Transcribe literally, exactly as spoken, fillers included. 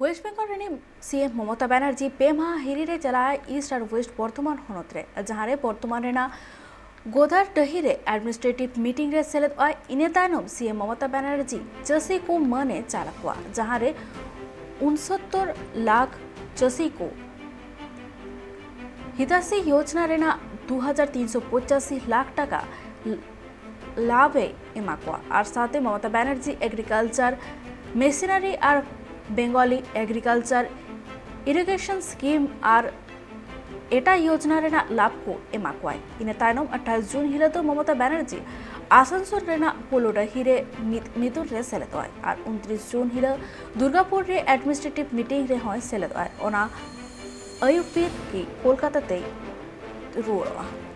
West Bengal ᱨᱤᱱᱤᱡ ᱥᱤ ᱮᱢ ᱢᱚᱢᱚᱛᱟ ᱵᱟᱱᱟᱨᱡᱤ ᱯᱮ ᱢᱟᱦᱟ ᱦᱤᱨᱤ ᱨᱮ ᱪᱟᱞᱟᱜ ᱟᱭ ᱤᱥᱴ ᱟᱨ ᱳᱭᱮᱥᱴ ᱵᱚᱨᱫᱷᱚᱢᱟᱱ ᱦᱚᱱᱚᱛ ᱨᱮ, ᱡᱟᱦᱟᱸ ᱨᱮ ᱵᱚᱨᱫᱷᱚᱢᱟᱱ ᱨᱮᱱᱟᱜ ᱜᱳᱫᱟᱨ ᱰᱟᱹᱦᱤ ᱨᱮ ᱮᱰᱢᱤᱱᱤᱥᱴᱨᱮᱴᱤᱵᱷ ᱢᱤᱴᱤᱝ ᱨᱮ ᱥᱮᱞᱮᱫᱚᱜᱼᱟᱭ᱾ ᱤᱱᱟᱹ ᱛᱟᱭᱱᱚᱢ ᱥᱤ ᱮᱢ ᱢᱚᱢᱚᱛᱟ ᱵᱟᱱᱟᱨᱡᱤ ᱪᱟᱹᱥᱤ ᱠᱚ ᱢᱟᱹᱱ ᱮ ᱪᱟᱞ ᱟᱠᱚᱣᱟ, ᱡᱟᱦᱟᱸ ᱨᱮ ᱩᱱᱥᱚᱛᱛᱚᱨ ᱞᱟᱠᱷ ᱪᱟᱹᱥᱤ ᱠᱚ ᱦᱤᱛᱟᱥᱤ ᱭᱳᱡᱽᱱᱟ ᱨᱮᱱᱟᱜ ᱫᱩ ᱦᱟᱡᱟᱨ ᱛᱤᱱᱥᱚ ᱯᱚᱸᱪᱟᱥᱤ ᱞᱟᱠᱷ ᱴᱟᱠᱟ ᱞᱟᱵᱷ ᱮ ᱮᱢᱟ ᱠᱚᱣᱟ᱾ ᱟᱨ ᱥᱟᱶᱛᱮ ᱢᱚᱢᱚᱛᱟ ᱵᱟᱱᱟᱨᱡᱤ ᱮᱜᱽᱨᱤᱠᱟᱞᱪᱟᱨ ᱢᱮᱥᱤᱱᱟᱨᱤ ᱟᱨ ᱵᱮᱝᱜᱚᱞᱤ ᱮᱜᱽᱨᱤᱠᱟᱞᱪᱟᱨ ᱤᱨᱤᱜᱮᱥᱚᱱ ᱥᱠᱤᱢ ᱟᱨ ᱮᱴᱟᱜ ᱭᱳᱡᱽᱱᱟ ᱨᱮᱱᱟᱜ ᱞᱟᱵᱷ ᱠᱚ ᱮᱢᱟ ᱠᱚᱣᱟᱭ᱾ ᱤᱱᱟᱹ ᱛᱟᱭᱱᱚᱢ ᱟᱴᱷᱟᱥ ᱡᱩᱱ ᱦᱤᱞᱳᱜ ᱫᱚ ᱢᱚᱢᱚᱛᱟ ᱵᱟᱱᱟᱨᱡᱤ ᱟᱥᱟᱱᱥᱳᱞ ᱨᱮᱱᱟᱜ ᱯᱳᱞᱳ ᱰᱟᱹᱦᱤ ᱨᱮ ᱢᱤᱫ ᱢᱤᱫᱩᱱ ᱨᱮ ᱥᱮᱞᱮᱫᱚᱜᱼᱟᱭ ᱟᱨ ᱩᱱᱛᱨᱤᱥ ᱡᱩᱱ ᱦᱤᱞᱳᱜ ᱫᱩᱨᱜᱟᱯᱩᱨ ᱨᱮ ᱮᱰᱢᱤᱱᱤᱥᱴᱨᱮᱴᱤᱵᱷ ᱢᱤᱴᱤᱝ ᱨᱮᱦᱚᱸᱭ ᱥᱮᱞᱮᱫᱚᱜᱼᱟᱭ᱾ ᱚᱱᱟ ᱟᱹᱭᱩᱵ ᱵᱮᱨ ᱜᱮ ᱠᱳᱞᱠᱟᱛᱟ ᱛᱮᱭ ᱨᱩᱣᱟᱹᱲᱚᱜᱼᱟ᱾